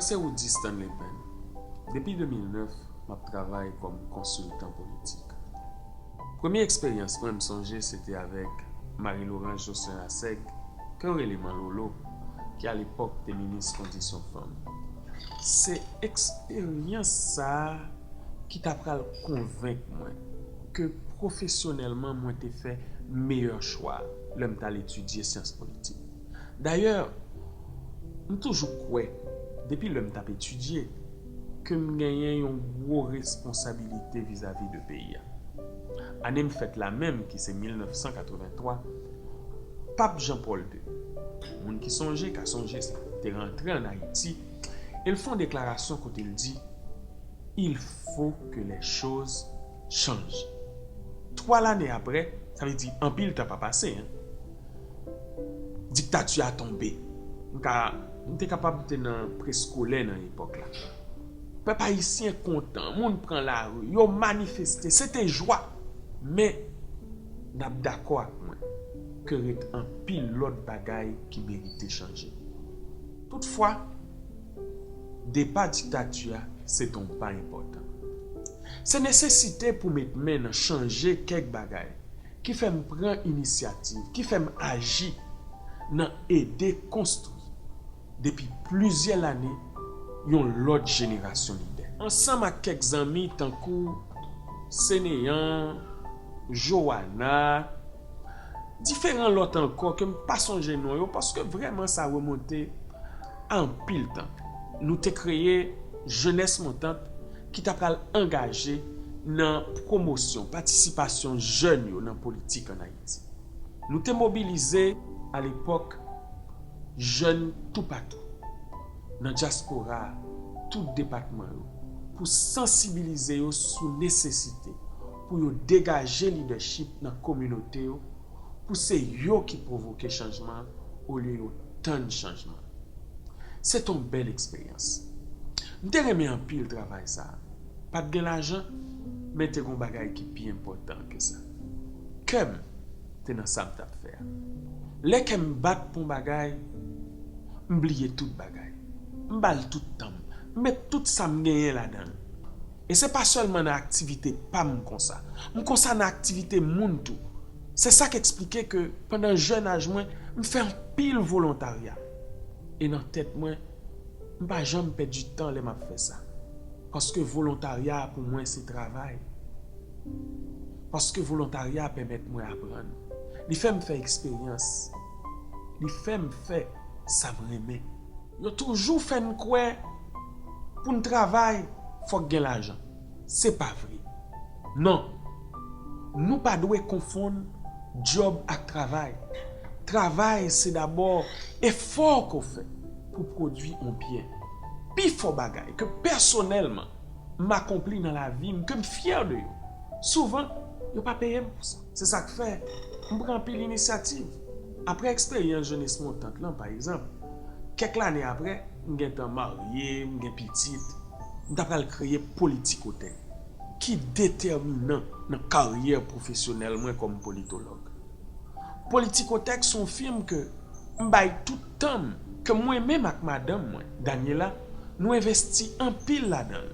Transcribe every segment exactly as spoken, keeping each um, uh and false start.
se Rudy Stanley Penn. Depi de mil nèf, m ap travay kòm konsiltan politik. Premye eksperyans mwen, m sonje, se te avèk Marie Laurence Jocelyn Lassaigue, ke yo rele Man Lolo, ki alepòk te minis kondisyon fanm. Se eksperyans sa a ki ta pral konvenk mwen ke pwofesyonèlman mwen te fè meyè chwa lè m t al etidye syans politik. Dayè, m toujou kwè, depi lè m t ap etidye, ke m genyen yon gwo responsabilite vizavi de peyi a. Ane m fèt la menm, ki se mil nèf san katrevenntwa, Pap Jean Paul de, moun ki sonje ka sonje sa, te rantre ann Ayiti e l fè yon deklarasyon kote l di, Il faut que les choses changent. Twa lane apre, sa vle di anpil tan pa pase, en, diktati a tonbe. M ka, m te kapab te nan preskolè nan epòk la. Pèp ayisyen kontan, moun pran lari, yo manifeste, se te jwa. Men, n ap dakò ak mwen ke ret anpil lòt bagay ki merite chanje. Toutfwa, depa diktati a se t on pa enpòtan. Se nesesite pou met men nan chanje kèk bagay ki fè m pran inisyativ, ki fè m aji nan ede konstwi, depi plizyè lane, yon lòt jenerasyon lidè. Ansanm ak kèk zanmi tankou Seneyan, Joana, diferan lòt ankò ke m pa sonje non yo, paske vrèman sa remonte a anpil tan. Nou te kreye Jenès Montant ki ta pral angaje nan pwomosyon patisipasyon jèn yo nan politik ann Ayiti. Nou te mobilize alepòk jèn toupatou, nan dyaspora a, tout depatman yo, pou sansibilize yo sou nesesite pou yo degaje lidèchip nan kominote yo, pou se yo ki pwovoke chanjman an olye yo tann chanjman. Se t on bèl eksperyans. M te renmen anpil travay sa a. Pa t gen lajan, men te gen yon bagay ki pi enpòtan ke sa. Kè m te nan sa m t ap fè a. Lè kè m bat pou yon bagay, m bliye tout bagay. M ba l tout tan m. M met tout sa m genyen ladan l. E se pa sèlman nan aktivite pa m konsa. M konsa nan aktivite moun tou. Se sa k eksplike ke pandan jèn aj mwen, m fè anpil volontarya. E nan tèt mwen, m pa janm pèdi tan lè m ap fè sa. Paske volontarya a pou mwen se travay. Paske volontarya a pèmèt mwen aprann. Li fè m fè eksperyans. Li fè m fè sa m renmen. Yo toujou fè n kwè pou n travay, fòk gen lajan. Se pa vre. Non. Nou pa dwe konfonn djòb ak travay. Travay se dabò efò ke w fè pou pwodui yon byen. Pifò bagay ke pèsonèlman m akonpli nan lavi m, ke m fyè de yo, souvan, yo pa peye m pou sa. Se sa k fè m pran anpil inisyativ. Apre eksperyans Jenès Montant lan, pa egzanp, kèk lane apre, m gentan marye, m gen pitit, m ta pral kreye Politikotèk, ki detèminan nan karyè pwofesyonèl mwen kòm politològ. Politikotèk se yon fim ke m bay tout tan m, ke mwen menm ak madanm mwen, Daniela, nou envesti anpil ladan l,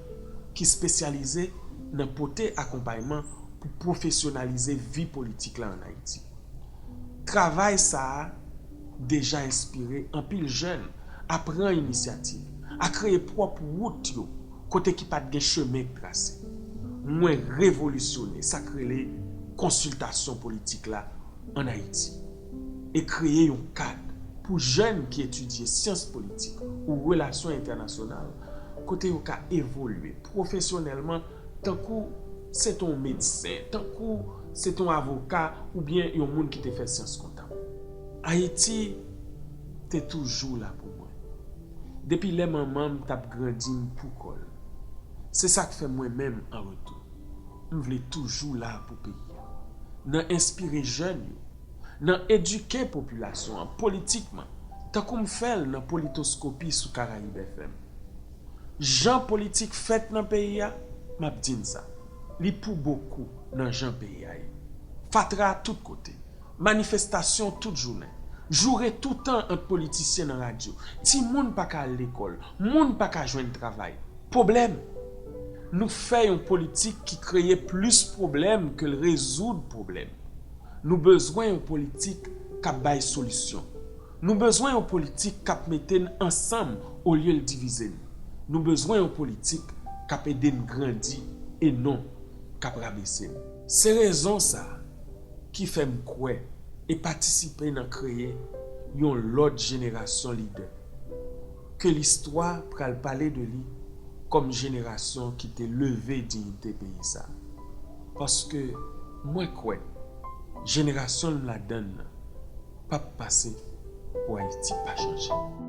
ki espesyalize nan pote akonpayman pou pwofesyonalize vi politik la ann Ayiti. Travay sa a deja enspire anpil jèn a pran inisyativ, a kreye pwòp wout yo kote ki pa t gen chemen k trase. Mwen revolisyone sa k rele konsiltasyon politik la ann Ayiti e kreye yon kad pou jèn ki etidye syans politik ou relasyon entènasyonal, kote yo ka evolye pwofesyonèlman tankou se t on medsen, tankou se t on avoka oubyen yon moun ki te fè syans kontab. Ayiti te toujou la pou mwen. Depi lè manman m t ap grandi m pou kò l. Se sa k fè mwen menm, an retou, m vle toujou la pou peyi a, nan enspire jèn yo, nan edike popilasyon an politikman, tankou m fè l nan Politoskopi sou Karayib F M. Jan politik fèt nan peyi a, m ap di n sa, li pou bokou nan jan peyi a ye. Fatra tout kote, manifestasyon tout jounen, Joure toutan ant politisyen nan radyo. Timoun pa ka al lekòl. Moun pa ka jwenn travay. Pwoblèm. Nou fè yon politik ki kreye plis pwoblèm ke l rezoud pwoblèm. Nou bezwen yon politik k ap bay solisyon. Nou bezwen yon politik k ap mete n ansanm olye l divize n. Nou bezwen yon politik k ap ede n grandi e non k ap rabese n. Se rezon sa a ki fè m kwè e patisipe nan kreye yon lòt jenerasyon lidè ke listwa pral pale de li kòm jenerasyon ki te leve diyite peyi sa a. Paske mwen kwè jenerasyon m ladan l nan p ap pase pou Ayiti pa chanje.